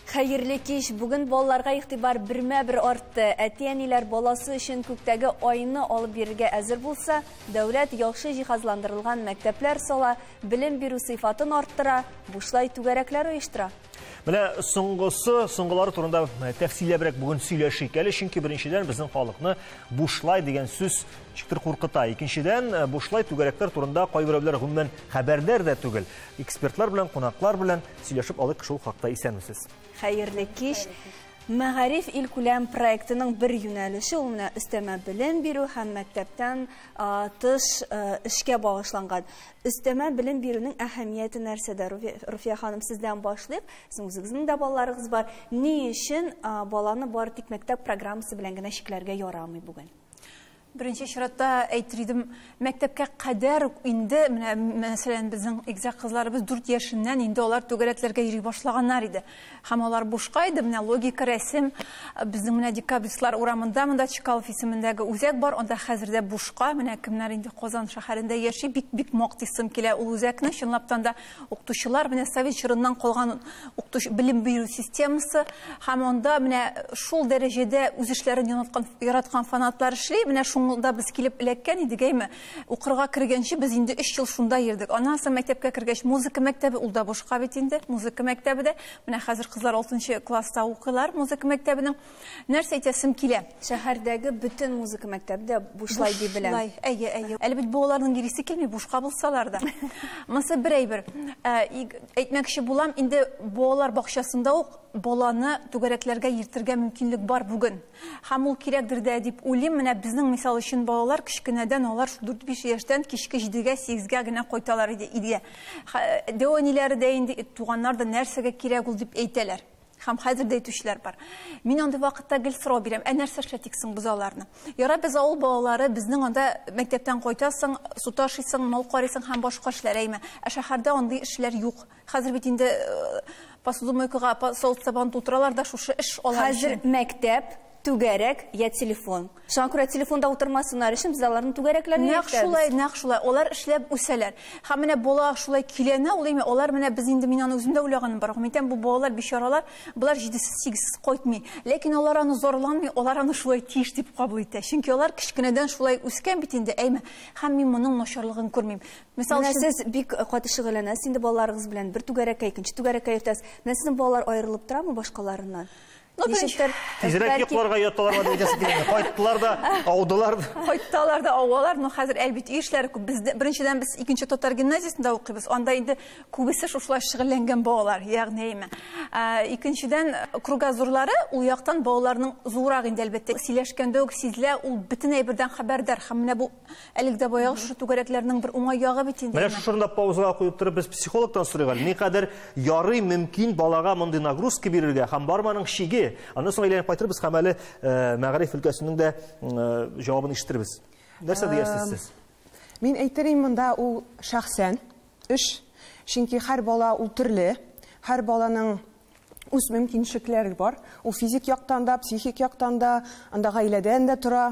Хәерле кич. Бүген балаларга игътибар бермә-бер артты. Әти-әниләр баласы өчен күктәге айны алып бирергә әзер булса, дәүләт яхшы җиһазландырылган мәктәпләр сала, белем бирү сыйфатын арттыра, бушлай түгәрәкләр оештыра. Менә соңгысы, соңгылары турында тәфсилләбрәк бүген сөйләшик әле, чөнки беренчедән безнең халыкны бушлай дигән сүз ничектер куркыта. Икенчедән, бушлай түгәрәкләр турында кайберәүләр гомумән хәбәрдар дә түгел. Экспертлар белән, кунаклар белән сөйләшеп алыйк шул хакта. Исәнмесез. Хәерле кич. Мәгариф илкүләм проектының бер юнәлеше ул менә өстәмә белем бирү һәм мәктәптән тыш эшкә багышланган. Өстәмә белем бирүнең әһәмияте нәрсәдә? Руфия ханым, сездән башлыйк. Сезнең үзегезнең дә балаларыгыз бар. Ни өчен баланы бары тик мәктәп программасы белән генә чикләргә ярамый бүген? Беренче чиратта әйтер идем, мәктәпкә кадәр үк инде, менә мәсәлән, безнең игезәк кызларыбыз 4 яшеннән инде алар түгәрәкләргә йөри башлаганнар иде. Һәм алар бушка иде, менә логика, рәсем, безнең менә Декабристлар урамында, монда Чкалов исемендәге үзәк бар, анда хәзер дә бушка, менә кемнәр инде Казан шәһәрендә яши, бик-бик мактыйсым килә ул үзәкне, чынлаптан да укытучылар, менә совет чорыннан калган укытучы белем бирү системасы, һәм анда менә шул дәрәҗәдә үз эшләрен яраткан фанатлар эшли, менә шунда без килеп эләккән идек, әйме? Укырга кергәнче без инде 3 ел шунда йөрдек. Аннан соң мәктәпкә кергәч музыка мәктәбе, ул да бушка бит инде, музыка мәктәбе дә. Менә хәзер кызлар 6 класста укыйлар музыка мәктәбенең. Нәрсә әйтәсем килә? Шәһәрдәге бөтен музыка мәктәбе дә бушлай дип беләм. Бушлай, әйе, әйе. Әле бит балаларның йөрисе килми, бушка булсалар да. Монысы бер әйбер. Әйтмәкче булам, инде балалар бакчасында ук баланы түгәрәкләргә йөртергә мөмкинлек бар бүген. Һәм ул кирәкдер дә дип уйлыйм. Менә безнең мисал өчен балалар кечкенәдән, алар 4-5 яшьтән кичке 7-гә, 8-гә генә кайталар иде өйгә. Дәү әниләре дә инде, туганнар да нәрсәгә кирәк ул дип әйтәләр. Һәм хәзер дә әйтүчеләр бар. Мин андый вакытта гел сорау бирәм, ә нәрсә эшләтик соң без аларны? Ярар, без авыл балалары, безнең анда мәктәптән кайтасың, су ташыйсың, мал карыйсың һәм башка эшләр, әйме? Ә шәһәрдә андый эшләр юк. Хәзер бит инде посудомойкага савыт-сабаны тутыралар да, шушы эш алар Хәзер өчен. мәктәп, түгәрәк я телефон. Шуңа күрә телефонда утырмасыннар өчен без аларны түгәрәкләргә Нәкъ йөртәбез. шулай, нәкъ шулай. Алар эшләп үсәләр. Һәм менә бала шулай киләнә, ул әйме, алар менә без инде мин аны үзем дә уйлаганым бар. Мин әйтәм, бу балалар бичаралар, болар 7-8 кайтмый. Ләкин алар аны зарланмый, алар аны шулай тиеш дип кабул итә. Чөнки алар кечкенәдән шулай үскән бит инде, әйме. Һәм мин моның начарлыгын күрмим. Мисал Менә өчен сез бик каты шөгыльләнәсез инде балаларыгыз белән, бер түгәрәккә, икенче түгәрәккә йөртәсез. Менә сезнең балалар аерылып торамы башкаларыннан? Ну, Ничектер, Тизрәк бәлки йокларга яталар ма дип әйтәсе килә. Кайттылар да, аудылар да. Кайттылар да, авалар, но хәзер әлбит өй эшләре күп. Без беренчедән без икенче татар гимназиясендә укыйбыз. Анда инде күбесе шушылай шөгыльләнгән балалар, ягъни әйме. Икенчедән, кругозорлары ул яктан балаларның зуррак инде әлбәттә. Сөйләшкәндә үк сизелә, ул бөтен әйбердән хәбәрдар. Һәм менә бу әлеге дә баягы шушы түгәрәкләрнең бер уңай ягы бит инде. Менә шушы урында паузага куеп торып без психологтан сорыйк әле. Никадәр ярый мөмкин балага мондый нагрузка бирергә һәм бармы аның шиге? Аннан соң әйләнеп кайтырбыз һәм әле мәгариф өлкәсенең дә җавабын ишетербез. Нәрсә диярсез сез? Мин әйтер идем, монда ул шәхсән эш, чөнки һәр бала ул төрле, һәр баланың үз мөмкинчелекләре бар. Ул физик яктан да, психик яктан да, анда гаиләдән дә тора.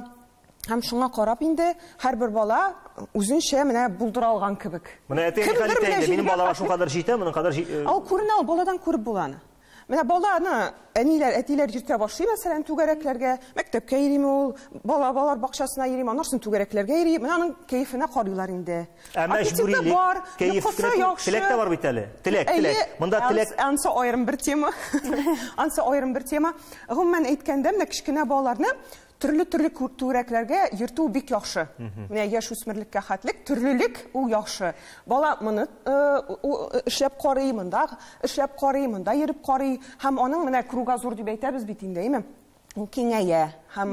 Һәм шуңа карап инде һәрбер бала үзенчә менә булдыра алган кебек. Менә әти Кемдер хәл итә менә инде, минем җиңел балага шул кадәр җитә, моның кадәр Ул күренә, ул баладан күреп була аны. Менә баланы әниләр, әтиләр йөртә башлый, мәсәлән, түгәрәкләргә, мәктәпкә йөриме ул, балалар бакчасына йөриме, аннан соң түгәрәкләргә йөри, менә аның кәефенә карыйлар инде. Ә Аппетиты мәҗбүрилек, бар, кәеф йокысы кенә түгел, яхшы. Теләк тә бар бит әле. Теләк, Әйе, теләк. Монда теләк. Ансы аерым бер тема. Ансы аерым бер тема. Гомумән әйткәндә, менә кечкенә балаларны төрле-төрле түгәрәкләргә йөртү бик яхшы. Менә яшь үсмерлеккә хәтлек, төрлелек ул яхшы. Бала моны эшләп карый, монда эшләп карый, монда йөреп карый һәм аның менә кругозор дип әйтәбез бит инде, әйме? Ул киңәя һәм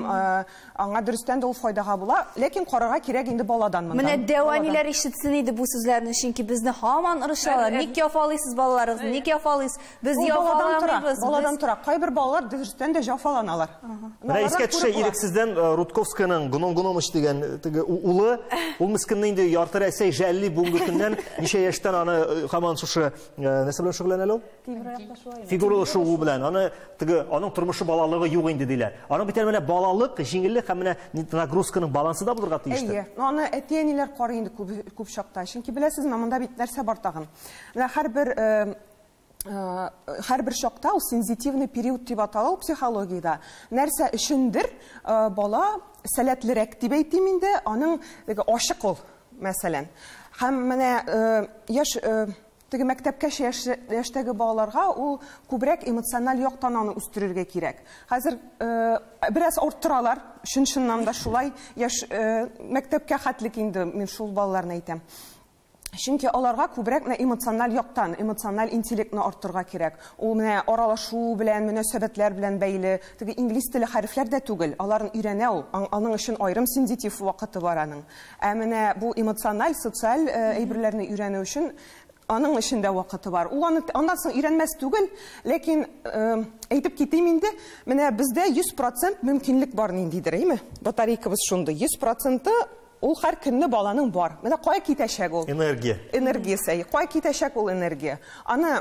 аңа дөрестән дә ул файдага була, ләкин карарга кирәк инде баладан монда. Менә дәү әниләр ишетсен иде бу сүзләрне, чөнки безне һаман орышалар. Ник яфалыйсыз балаларыгызны? Ник яфалыйсыз? Без Ул баладан тора, яфаламыйбыз, баладан без тора. Кайбер балалар дөрестән дә җафаланалар. Менә Алардан искә төшә күреп була. ирексездән Рудковскаяның Гном Гномыч дигән теге улы, ул мескенне инде ярты Рәсәй жәлли бүгенге көннән ничә яшьтән аны һаман шушы нәрсә белән шөгыльләнә әле ул? Фигуралы шуу белән. Аны теге аның тормышы балалыгы юк инде диләр. Аның бит әле менә балалык, җиңеллек һәм менә нагрузканың балансы да булырга тиештер. Әйе, но аны әти-әниләр карый инде күп чакта. Чөнки беләсезме, монда бит нәрсә бар тагын. Менә һәрбер Һәрбер чакта ул сензитивный период дип атала ул психологиядә. Нәрсә өчендер бала сәләтлерәк дип әйтим инде, аның теге ачык ул, мәсәлән. Һәм менә яшь теге мәктәпкәчә яшьтәге балаларга ул күбрәк эмоциональ яктан аны үстерергә кирәк. Хәзер бераз арттыралар, чын-чыннан да шулай, яшь мәктәпкә хәтлек инде мин шул балаларны әйтәм. Чөнки аларга күбрәк менә эмоциональ яктан, эмоциональ интеллектны арттырырга кирәк. Ул менә аралашу белән, мөнәсәбәтләр белән бәйле. Теге инглиз теле хәрефләр дә түгел, аларын өйрәнә ул. Аның өчен аерым сензитив вакыты бар аның. Ә менә бу эмоциональ, социаль әйберләрне өйрәнү өчен аның өчен дә вакыты бар. Ул аны аннан соң өйрәнмәс түгел, ләкин әйтеп китим инде, менә бездә 100% мөмкинлек бар ниндидер, әйме? Батарейкабыз шундый. 100% ул һәр көнне баланың бар. Менә кая китәчәк ул? Энергия. Энергиясе. Кая китәчәк ул энергия? Аны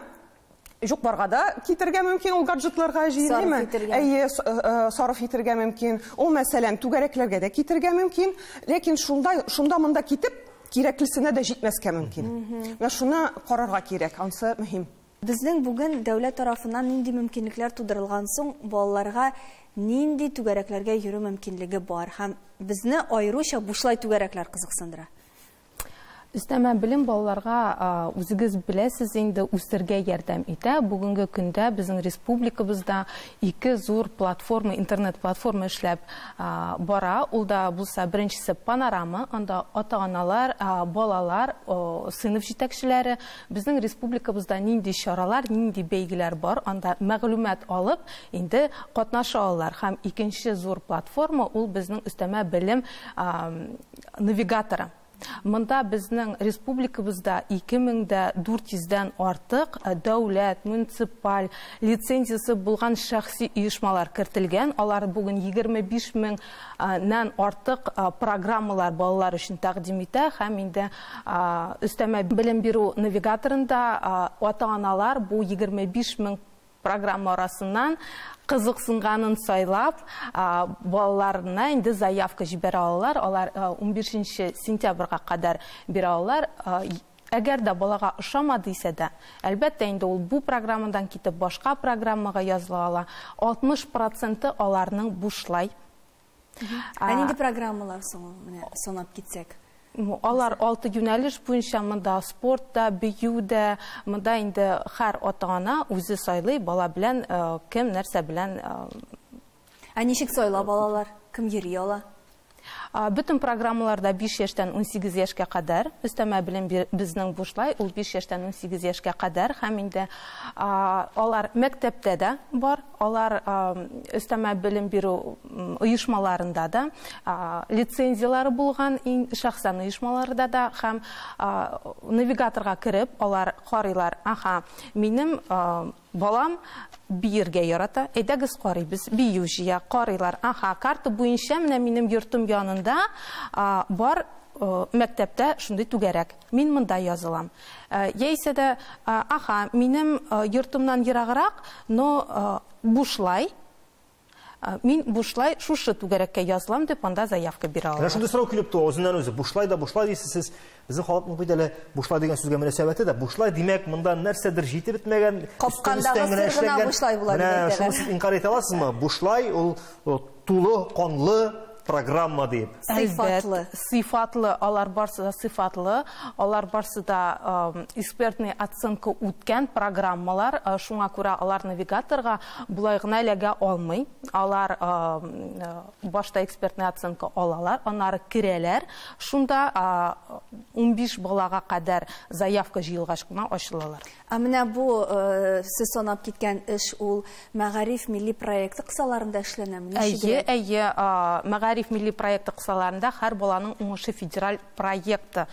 юк барга да китергә мөмкин, ул гаджетларга җыйныймы? Әйе, сарыф итергә мөмкин. Ул, мәсәлән, түгәрәкләргә дә китергә мөмкин, ләкин шунда монда китеп, кирәклесенә дә җитмәскә мөмкин. Менә шуны карарга кирәк, ансы мөһим. Безнең бүген дәүләт тарафыннан нинди мөмкинлекләр тудырылган соң, балаларга нинди түгәрәкләргә йөрү мөмкинлеге бар һәм безне аеруча бушлай түгәрәкләр кызыксындыра. Өстәмә белем балаларга үзегез беләсез инде үсергә ярдәм итә. Бүгенге көндә безнең республикабызда ике зур платформа, интернет-платформа эшләп бара. Ул да булса беренчесе Панорама, анда ата-аналар, балалар, сыйныф җитәкчеләре безнең республикабызда нинди чаралар, нинди бәйгеләр бар, анда мәгълүмат алып инде катнаша алалар. Һәм икенче зур платформа ул безнең өстәмә белем навигаторы. Монда безнең республикабызда 2400-дән артык дәүләт, муниципаль лицензиясе булган шәхси оешмалар кертелгән. Алар бүген 25 меңнән артык программалар балалар өчен тәкъдим итә һәм инде өстәмә белем бирү навигаторында ата-аналар бу 25 мең программа арасыннан кызыксынганын сайлап, балаларына инде заявка җибәрә алалар. Алар 15 сентябрьгә кадәр бирә алалар. Әгәр дә балага ошамады исә дә, әлбәттә инде ул бу программадан китеп башка программага языла ала. 60% аларның бушлай. Ә нинди программалар соң ул? Менә санап китсәк. Алар 6 юнәлеш буенча, монда спорт та, бию дә, монда инде һәр ата-ана үзе сайлый бала белән кем нәрсә белән. Ә ничек сайлап алалар? Кем йөри ала? Бөтен программаларда 5 яшьтән 18 яшькә кадәр, өстәмә белем безнең бушлай, ул 5 яшьтән 18 яшькә кадәр һәм инде алар мәктәптә дә бар, алар өстәмә белем бирү оешмаларында да, лицензиялары булган шәхсән оешмаларда да һәм навигаторга кереп алар карыйлар, аха, минем балам биергә ярата, әйдәгез карыйбыз, бию җыя, карыйлар, аха, карта буенча менә минем йортым янында бар мәктәптә шундый түгәрәк, мин монда язылам. Яисә дә, аха, минем йортымнан ераграк, но бушлай, мин бушлай шушы түгәрәккә язылам дип анда заявка бирә алам. Менә шундый сорау килеп туа үзеннән үзе. Бушлай да бушлай дисез сез. Безнең халыкның бит әле бушлай дигән сүзгә мөнәсәбәте дә бушлай, димәк, монда нәрсәдер җитеп бетмәгән, капкандагы сыр гына бушлай була дип әйтәләр. Менә шуны сез инкар итә аласызмы? Бушлай ул тулы канлы программа дип. Сыйфатлы. Сыйфатлы, алар барсы да сыйфатлы, алар барсы да экспертный оценка үткән программалар, шуңа күрә алар навигаторга болай гына эләгә алмый. Алар башта экспертный оценка алалар, аннары керәләр. Шунда 15 балага кадәр заявка җыелгач кына ачылалар. Ә менә бу сез санап киткән эш ул Мәгариф милли проекты кысаларында эшләнәме? Әйе, әйе, Мәгариф милли проекты кысаларында һәр баланың уңышы федераль проекты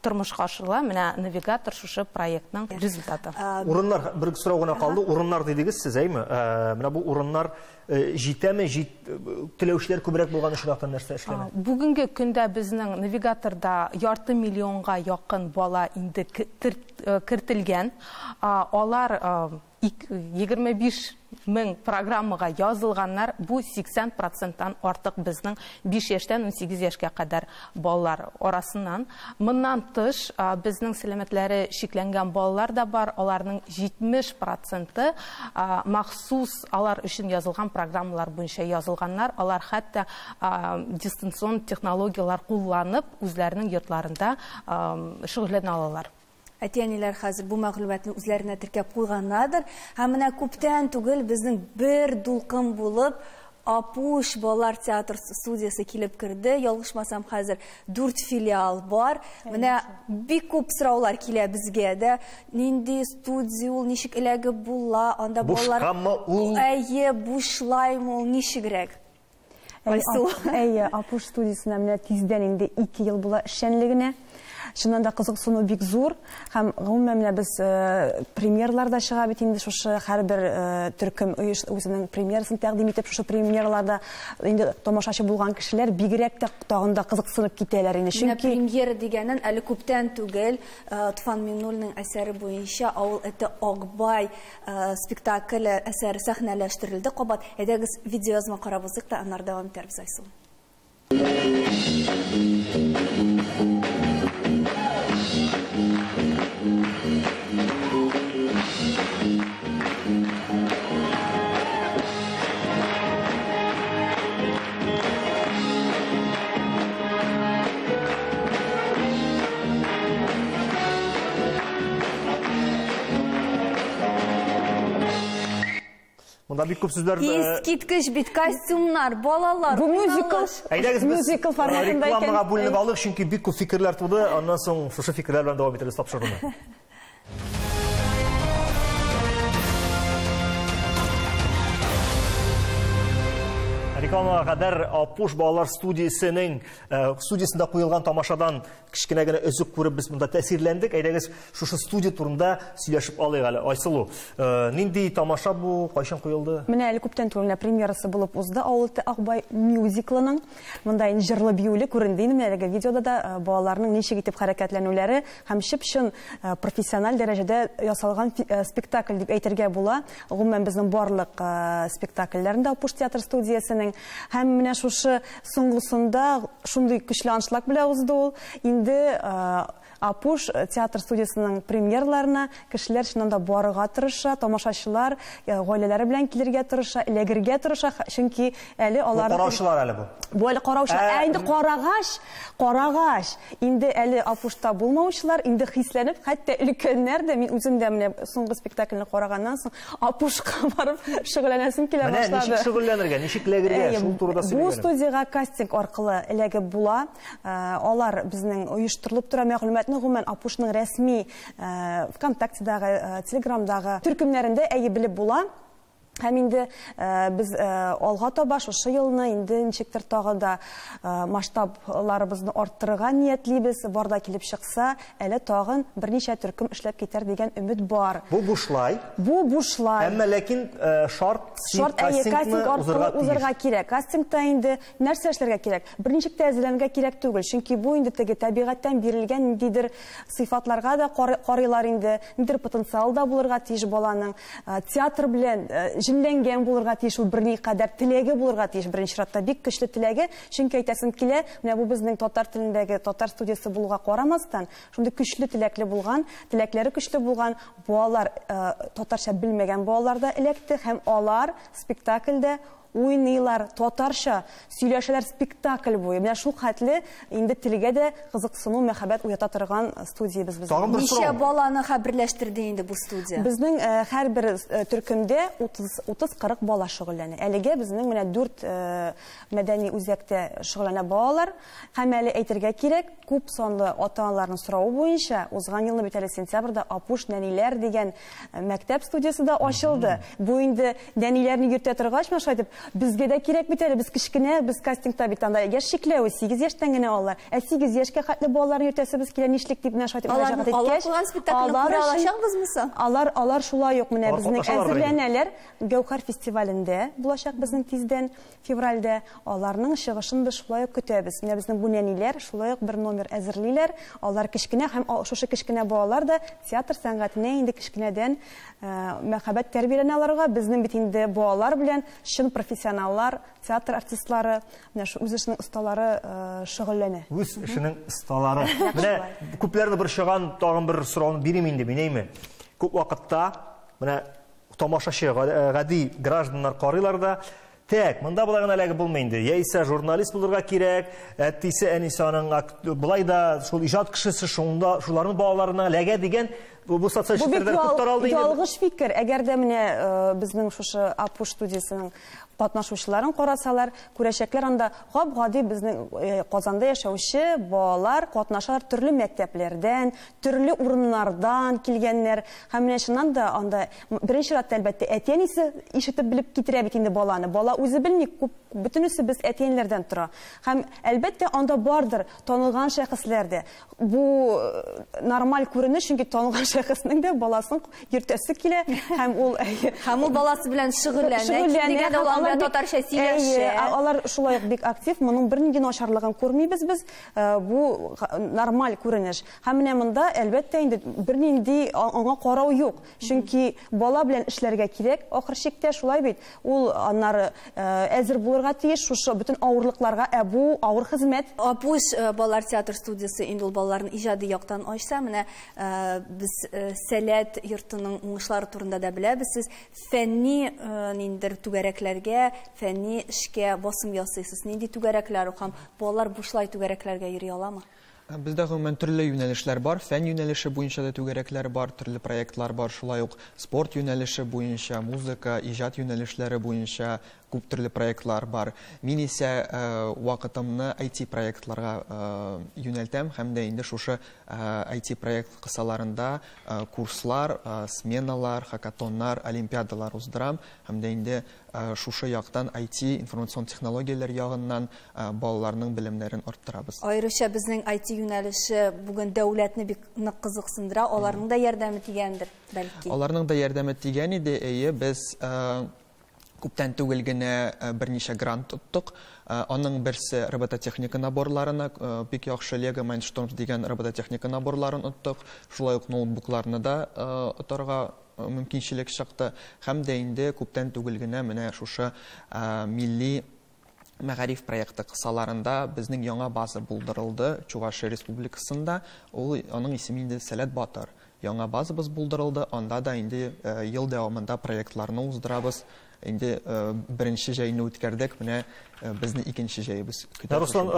тормышка ашырыла. Менә навигатор шушы проектның результаты. Урыннар, бер сорау гына калды. Урыннар дидегез сез, әйме? Менә бу урыннар җитәме? Теләүчеләр күбрәк булган очракта нәрсә эшләнә? Бүгенге көндә безнең навигаторда ярты миллионга якын бала инде кертелгән. Алар 25 мең программага язылганнар, бу 80%-тан артык безнең 5 яшьтән 18 яшькә кадәр балалар арасыннан. Моннан тыш, безнең сәламәтләре чикләнгән балалар да бар, аларның 70%-ы махсус алар өчен язылган программалар буенча язылганнар, алар хәтта дистанцион технологияләр кулланып, үзләренең йортларында шөгыльләнә алалар. Әти-әниләр хәзер бу мәгълүматны үзләренә теркәп куйганнардыр. Һәм менә күптән түгел безнең бер дулкын булып Апуш балалар театр студиясе килеп керде. Ялгышмасам, хәзер 4 филиал бар. Менә бик күп сораулар килә безгә дә. Нинди студия ул, ничек эләгеп була, анда балалар Бушкамы ул? Әйе, бушлаймы ул, ничегрәк? Әйе, Апуш студиясенә менә тиздән инде 2 ел була эшчәнлегенә. Чыннан да кызыксыну бик зур. Һәм гомумән менә без премьерларда чыга бит инде шушы һәрбер төркем үзенең премьерасын тәкъдим итеп, шушы премьераларда инде тамашачы булган кешеләр бигрәк тә тагын да кызыксынып китәләр инде. Менә Чөнки премьера дигәннән әле күптән түгел Туфан Миңнуллинның әсәре буенча Авыл эте Акбай спектакле әсәре сәхнәләштерелде. Кабат әйдәгез видеоязма карап узыйк та, аннары дәвам итәрбез, Айсылу. Монда бик күп сүзләр, Искиткеч бит костюмнар, балалар, Бу мюзикл. уйналыш. Әйдәгез без Мюзикл форматында икән. рекламага бүленеп алдык, чөнки бик күп фикерләр туды. Аннан соң шушы фикерләр белән дәвам итәрбез тапшыруны. Рекламага кадәр Апуш балалар студиясенең студиясендә куелган тамашадан кечкенә генә өзек күреп без монда тәэсирләндек. Әйдәгез шушы студия турында сөйләшеп алыйк әле. Айсылу, нинди тамаша бу, кайчан куелды? Менә әле күптән түгел менә премьерасы булып узды Авыл эте Акбай мюзиклының. Монда инде җырлы биюле күренде инде менә әлеге видеода да балаларның ничек итеп хәрәкәтләнүләре һәм чып-чын профессиональ дәрәҗәдә ясалган спектакль дип әйтергә була. Гомумән безнең барлык спектакльләрендә Апуш театр студиясенең һәм менә шушы соңгысында шундый көчле аншлаг белән узды ул. Инде Апуш театр студиясенең премьерларына кешеләр чыннан да барырга тырыша, тамашачылар гаиләләре белән килергә тырыша, эләгергә тырыша, чөнки әле алар Бу караучылар әле бу. Бу әле караучылар. Ә инде карагач, инде әле Апушта булмаучылар инде хисләнеп, хәтта өлкәннәр дә, мин үзем дә менә соңгы спектакльне караганнан соң Апушка барып шөгыльләнәсем килә Менә башлады. ничек шөгыльләнергә, ничек эләгергә, Әйе, шул турыда бу сөйләгәнем. студиягә кастинг аркылы эләгеп була. Алар безнең оештырылып тора мәгълүматны гомумән Апушның рәсми ВКонтактедагы, Телеграмдагы төркемнәрендә әйе белеп була. Һәм инде без алга таба шушы елны инде ничектер тагы да масштабларыбызны арттырырга ниятлибез. Бар да килеп чыкса, әле тагын берничә төркем эшләп китәр дигән өмет бар. Бу бушлай. Бу бушлай. Әмма ләкин шарт син Шарт, әйе, кастингны кастинг аркылы узырга тиеш. узырга кирәк. Кастингта инде нәрсә эшләргә кирәк? Берничек тә әзерләнергә кирәк түгел, чөнки бу инде теге табигатьтән бирелгән ниндидер сыйфатларга да карыйлар инде, ниндидер потенциал да булырга тиеш баланың. Театр белән җенләнгән булырга тиеш, ул берникадәр теләге булырга тиеш, беренче чиратта бик көчле теләге, чөнки әйтәсем килә, менә бу безнең татар телендәге татар студиясе булуга карамастан, шундый көчле теләкле булган, теләкләре көчле булган балалар, татарча белмәгән балалар да эләкте һәм алар спектакльдә уйныйлар, татарча сөйләшәләр спектакль буе. Менә шул хәтле инде телгә дә кызыксыну, мәхәббәт уята торган студиябез безнең. Тагын бер Ничә сорау. баланы берләштерде инде бу студия? Безнең һәрбер төркемдә утыз-кырык бала шөгыльләнә. Әлегә безнең менә 4 мәдәни үзәктә шөгыльләнә балалар. Һәм әле әйтергә кирәк, күп санлы ата-аналарның соравы буенча узган елны бит әле сентябрьдә Апуш нәниләр дигән мәктәп студиясе дә ачылды. Бу инде нәниләрне йөртә торгач, менә шулай итеп, Безгә дә кирәк бит әле, без кечкенә, без кастингта бит анда яшь чикләве 8 яшьтән генә алалар. Ә 8 яшькә хәтле балаларны йөртәсебез килә, нишлик дип менә шулай дип мөрәҗәгать иткәч. Алар куйган спектакльне күрә алачакбызмы соң? Алар шулай ук менә безнең әзерләнәләр. Гәүһәр фестивалендә булачак безнең тиздән, февральдә. Аларның чыгышын без шулай ук көтәбез. Менә безнең бу нәниләр шулай ук бер номер әзерлиләр. Алар кечкенә һәм шушы кечкенә балалар да театр сәнгатенә инде кечкенәдән мәхәббәт тәрбияләнә аларга. Безнең бит инде балалар белән чын профессионаллар, театр артистлары, менә шу үз эшенең осталары шөгыльләнә. Үз эшенең осталары. Менә күпләрне борчыган тагын бер сорауны бирим инде мин, әйме? Күп вакытта менә тамашачы, гади гражданнар карыйлар да, так, монда болай гына эләгеп булмый инде. Яисә журналист булырга кирәк, әтисе, әнисе аның болай да шул иҗат кешесе, шунда шуларның балаларына эләгә дигән бу социаль челтәрләр күп таралды инде. Ялгыш фикер. Әгәр дә менә безнең шушы Апуш студиясенең катнашучыларын карасалар, күрәчәкләр анда гап-гади безнең Казанда яшәүче балалар катнашалар төрле мәктәпләрдән, төрле урыннардан килгәннәр. Һәм менә чыннан да анда беренче чиратта әлбәттә әти-әнисе ишетеп белеп китерә бит инде баланы. Бала үзе белми, күп бөтенесе без әти-әниләрдән тора. Һәм әлбәттә анда бардыр танылган шәхесләр дә. Бу нормаль күренеш, чөнки танылган шәхеснең дә баласын йөртәсе килә һәм ул һәм ул баласы белән шөгыльләнә, килгәндә ул анда татарча сөйләшә. Алар шулай ук бик актив, моның бернинди начарлыгын күрмибез без. Бу нормаль күренеш. Һәм менә монда әлбәттә инде бернинди аңа карау юк. Чөнки бала белән эшләргә кирәк, ахыр чиктә шулай бит. Ул аннары әзер булырга тиеш шушы бөтен авырлыкларга, ә бу авыр хезмәт. Апуш балалар театр студиясе инде ул балаларны иҗади яктан ачса, менә без Сәләт йортының уңышлары турында да беләбез. Сез фәнни ниндидер түгәрәкләргә, фәнни эшкә басым ясыйсыз. Нинди түгәрәкләр һәм балалар бушлай түгәрәкләргә йөри аламы? Бездә гомумән төрле юнәлешләр бар. Фән юнәлеше буенча да түгәрәкләр бар, төрле проектлар бар. Шулай ук спорт юнәлеше буенча, музыка, иҗат юнәлешләре буенча күп төрле проектлар бар. Мин исә вакытымны IT проектларга юнәлтәм һәм дә инде шушы IT проект кысаларында курслар, сменалар, хакатоннар, олимпиадалар уздырам һәм дә инде шушы яктан IT информацион технологияләр ягыннан балаларның белемнәрен арттырабыз. Аеруча безнең IT юнәлеше бүген дәүләтне бик нык кызыксындыра, аларның да ярдәме тигәндер, бәлки. Аларның да ярдәме тигән иде, әйе, без күптән түгел генә берничә грант тоттык. Аның берсе робототехника наборларына, бик яхшы Lego Mindstorms дигән робототехника наборларын оттык. Шулай ук ноутбукларны да отарга мөмкинчелек чыкты. Һәм дә инде күптән түгел генә менә шушы милли мәгариф проекты кысаларында безнең яңа база булдырылды Чувашия Республикасында. Ул аның исеме инде Сәләт Батыр. Яңа базабыз булдырылды. Анда да инде ел дәвамында проектларны уздырабыз. Инде беренче җәйне үткәрдек, менә безне икенче җәйебез көтә. Руслан,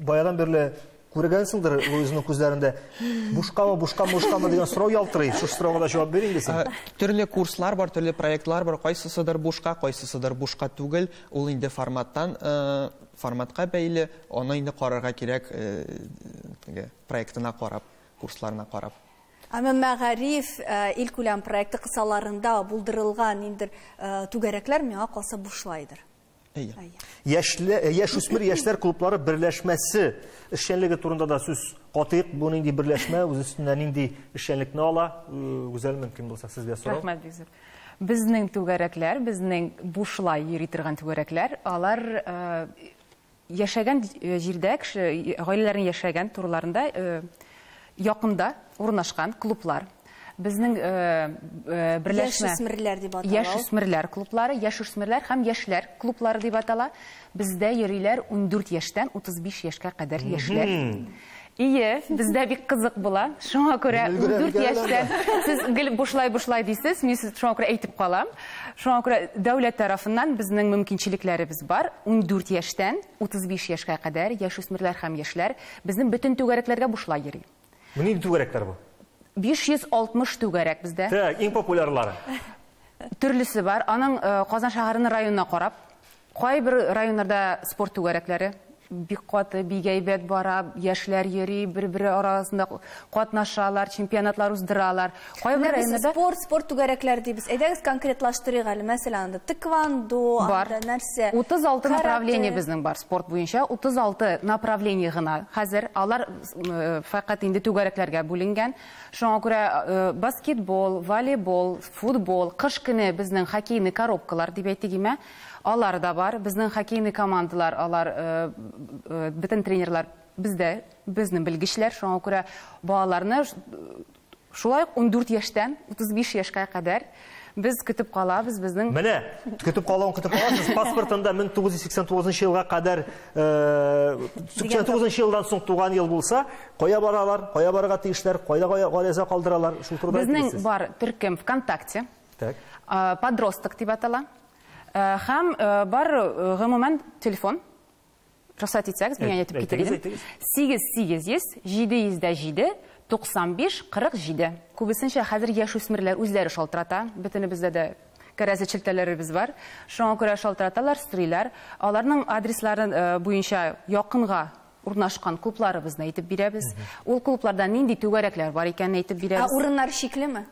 баядан бирле күргәнсеңдер Луизның күзләрендә бушкамы, бушкамы, бушкамы дигән сорау ялтырый. Шушы сорауга да җавап бир инде син. Төрле курслар бар, төрле проектлар бар. Кайсысыдыр бушка, кайсысыдыр бушка түгел. Ул инде форматтан форматка бәйле. Аны инде карарга кирәк, проектына карап, курсларына карап. Әмма мәгариф илкүләм проекты кысаларында булдырылган ниндидер түгәрәкләр миңа калса бушлайдыр. Яшүсмер яшьләр клублары берләшмәсе эшчәнлеге турында да сүз катыйк. Бу нинди берләшмә, үз өстенә нинди эшчәнлекне ала? Гүзәл, мөмкин булса сезгә сорау. Рәхмәт бик зур. Безнең түгәрәкләр, безнең бушлай йөри торган түгәрәкләр, алар яшәгән җирдә, кеше гаиләләренең яшәгән турларында якында урнашкан клублар. Безнең берләшмә яшүсмерләр дип атала. Яшүсмерләр клублары, яшүсмерләр һәм яшьләр клублары дип атала. Бездә йөриләр 14 яшьтән 35 яшькә кадәр яшьләр. Ие, бездә бик кызык була. Шуңа күрә 14 яшьтән сез гел бушлай-бушлай дисез, мин сезгә шуңа күрә әйтеп калам. Шуңа күрә дәүләт тарафыннан безнең мөмкинчелекләребез бар. 14 яшьтән 35 яшькә кадәр яшүсмерләр һәм яшьләр безнең бөтен түгәрәкләргә бушлай йөри. Бу нинди түгәрәкләр бу? 560 түгәрәк бездә. Так, иң популярлары. Төрлесе бар. Аның Казан шәһәренең районына карап, кайбер районнарда спорт түгәрәкләре бик каты, бик әйбәт бара, яшьләр йөри, бер-бере арасында катнашалар, чемпионатлар уздыралар. Кайбер районнарда спорт түгәрәкләр дибез. Әйдәгез конкретлаштырыйк әле. Мәсәлән, анда тэквондо, анда нәрсә? 36 направление безнең бар спорт буенча, 36 направление гына. Хәзер алар фәкать инде түгәрәкләргә бүленгән. Шуңа күрә баскетбол, волейбол, футбол, кыш көне безнең хоккейный коробкалар дип әйтик име, алар да бар. Безнең хоккейный командалар, алар бөтен тренерлар бездә, безнең белгечләр. Шуңа күрә балаларны шулай ук 14 яшьтән 35 яшькә кадәр без көтеп калабыз, безнең. Менә көтеп калуын көтеп каласыз. Паспортында 1989 елга кадәр, 89 елдан соң туган ел булса, кая баралар, кая барырга тиешләр, кайда гариза калдыралар, шул турыда Безнең әйтегез. бар төркем ВКонтакте. Так. Подросток дип атала. Һәм бар гомумән телефон. Рөхсәт итсәгез, мин әйтеп китер идем. 8 800 707 95 47. Күбесенчә хәзер яшүсмерләр үзләре шалтырата. Бөтенебездә дә кәрәзе челтәләребез бар. Шуңа күрә шалтыраталар, сорыйлар. Аларның адресларын буенча якынга урнашкан клубларыбызны әйтеп бирәбез. Ул клубларда нинди түгәрәкләр бар икәнен әйтеп бирәбез. Ә урыннар чиклеме?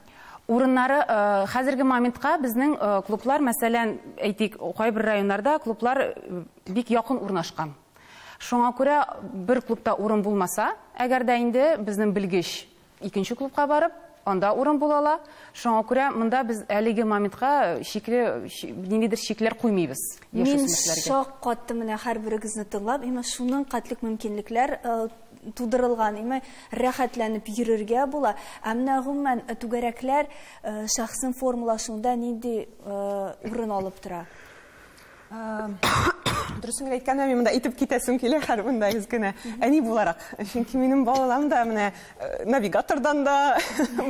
Урыннары хәзерге моментка безнең клублар, мәсәлән, әйтик, кайбер районнарда клублар бик якын урнашкан. Шуңа күрә бер клубта урын булмаса, әгәр дә инде безнең белгеч икенче клубка барып, анда урын була ала. Шуңа күрә монда без әлеге моментка шикле, ниндидер шикләр куймыйбыз Мин яшүсмерләргә. шак каттым менә һәрберегезне тыңлап, имә шуның катлык мөмкинлекләр тудырылган, имә рәхәтләнеп йөрергә була. Ә менә гомумән түгәрәкләр шәхсен формалашуында нинди урын алып тора? Дөресен генә әйткәндә, мин монда әйтеп китәсем килә һәр монда генә. Әни буларак, чөнки минем балаларым да менә навигатордан да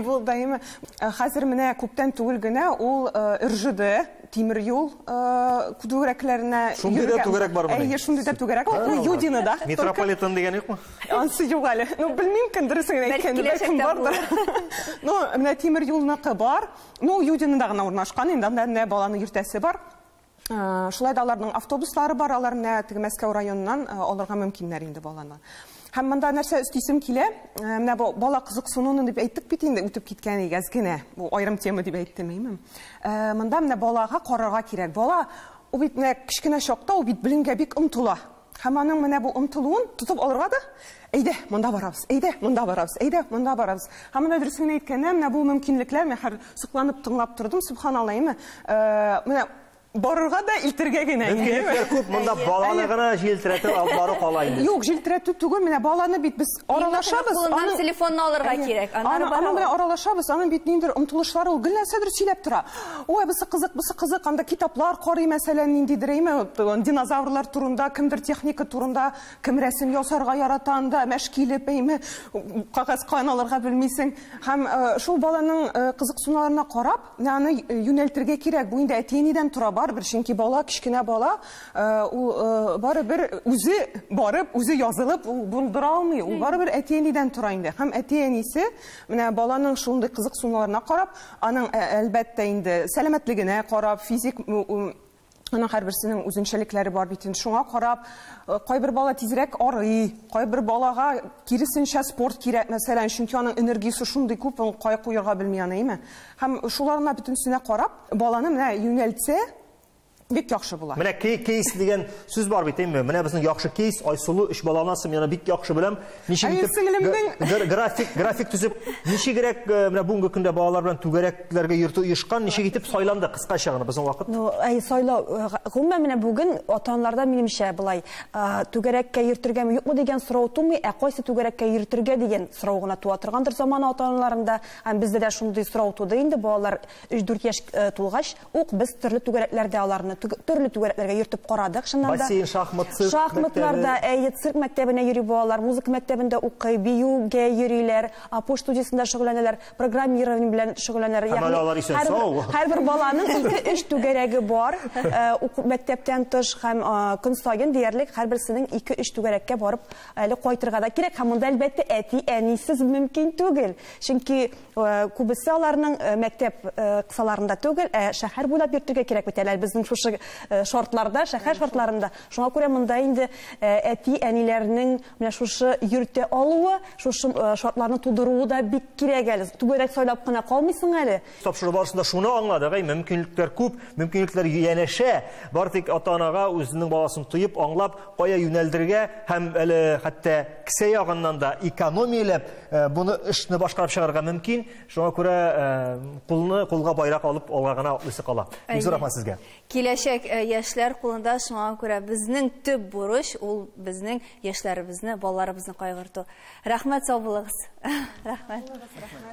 булды, әйеме. Хәзер менә күптән түгел генә ул РЖД тимер юл түгәрәкләренә Шундый да йөргән. түгәрәк бармы? Әйе, шундый да түгәрәк. Ул Юдинода. Метрополитен дигән юкмы? Ансы юк әле. Ну, белмим, кем дөресен генә Бәлки әйткәндер, бәлкем киләчәктә бардыр. Ну, менә тимер юлныкы бар. Ну, Юдинода гына урнашкан, инде анда менә баланы йөртәсе бар. Шулай да аларның автобуслары бар, алар менә теге Мәскәү районыннан алырга мөмкиннәр инде баланы. Һәм монда нәрсә өстисем килә, менә бу бала кызыксынуны дип әйттек бит инде, үтеп киткән игәз генә. Бу аерым тема дип әйттем, әйме? Монда менә балага карарга кирәк. Бала ул бит менә кечкенә чакта ул бит белемгә бик омтыла. Һәм аның менә бу омтылуын тотып алырга да, әйдә, монда барабыз, әйдә, монда барабыз, әйдә, монда барабыз. Һәм менә дөресен генә әйткәндә, менә бу мөмкинлекләр, мин хәзер сокланып тыңлап тордым, субханалла, әйме? Менә барырга да илтергә генә. Мөмкинлекләр күп, монда баланы гына җилтерәтеп алып бару кала инде. Юк, җилтерәтү түгел, менә баланы бит без аралашабыз. Кулыннан телефонны алырга кирәк. Аннары Аның белән аралашабыз, аның бит ниндидер омтылышлары, ул гел нәрсәдер сөйләп тора. Ой, бусы кызык, бусы кызык, анда китаплар карый, мәсәлән, ниндидер, әйме, динозаврлар турында, кемдер техника турында, кем рәсем ясарга ярата, анда мәш килеп, әйме, кәгазь каян алырга белмисең. Һәм шул баланың кызыксынуларына карап, менә аны юнәлтергә кирәк. Бу инде әти-әнидән тора барыбер, чөнки бала, кечкенә бала, ул барыбер үзе барып, үзе язылып, ул булдыра алмый. Ул барыбер әти-әнидән тора инде. Һәм әти-әнисе менә баланың шундый кызыксынуларына карап, аның әлбәттә инде сәламәтлегенә карап, физик, аның һәрберсенең үзенчәлекләре бар бит инде. Шуңа карап, кайбер бала тизрәк арый, кайбер балага киресенчә спорт кирәк, мәсәлән, чөнки аның энергиясе шундый күп, ул кая куярга белми аны, әйме? Һәм шуларына бөтенсенә карап, баланы менә юнәлтсә, бик яхшы була. Менә кейс дигән сүз бар бит, әйме? Менә безнең яхшы кейс, Айсылу өч бала анасы, мин аны бик яхшы беләм. Ничек Әйе, итеп сеңлемнең график төзеп, ничегрәк менә бүгенге көндә балалар белән түгәрәкләргә йөртү оешкан, ничек итеп сайланды кыскача гына безнең вакыт? Ну, әй, сайлау, гомумән менә бүген ата-аналарда минемчә былай, түгәрәккә йөртергәме юкмы дигән сорау тумый, ә кайсы түгәрәккә йөртергә дигән сорау гына туа торгандыр замана ата-аналарында. Һәм бездә дә шундый сорау туды инде, балалар өч-дүрт яшь тулгач ук без төрле түгәрәкләрдә аларны төрле түгәрәкләргә йөртеп карадык, чыннан да. Бассейн, шахмат, цирк Шахматларда, мәктәбе. әйе, цирк мәктәбенә йөри балалар, музыка мәктәбендә укый, биюгә йөриләр, Апош студиясендә шөгыльләнәләр, программирование белән шөгыльләнәләр. Һәм Ягъни алар исән сау. һәрбер баланың ике-өч түгәрәге бар, уку мәктәптән тыш һәм көн саен диярлек һәрберсенең ике-өч түгәрәккә барып әле кайтырга да кирәк. Һәм монда әлбәттә әти-әнисез мөмкин түгел. Чөнки күбесе аларның мәктәп кысаларында түгел, ә шәһәр буйлап йөртергә кирәк бит әле. Безнең шушы шушы шартларда, шәһәр шартларында. Шуңа күрә монда инде әти-әниләрнең менә шушы йөртә алуы, шушы шартларны тудыруы да бик кирәк әле. Түгәрәк сайлап кына калмыйсың әле. Тапшыру барышында шуны аңладык, әй, мөмкинлекләр күп, мөмкинлекләр янәшә. Бары тик ата-анага үзенең баласын тоеп, аңлап, кая юнәлдерергә һәм әле хәтта кесә ягыннан да экономияләп буны эшне башкарып чыгарга мөмкин. Шуңа күрә кулны кулга байрак алып алга гына атлыйсы кала. Бик зур рәхмәт сезгә. Киләчәк яшьләр кулында, шуңа күрә безнең төп бурыч ул безнең яшьләребезне, балаларыбызны кайгырту. Рәхмәт, сау булыгыз. Рәхмәт.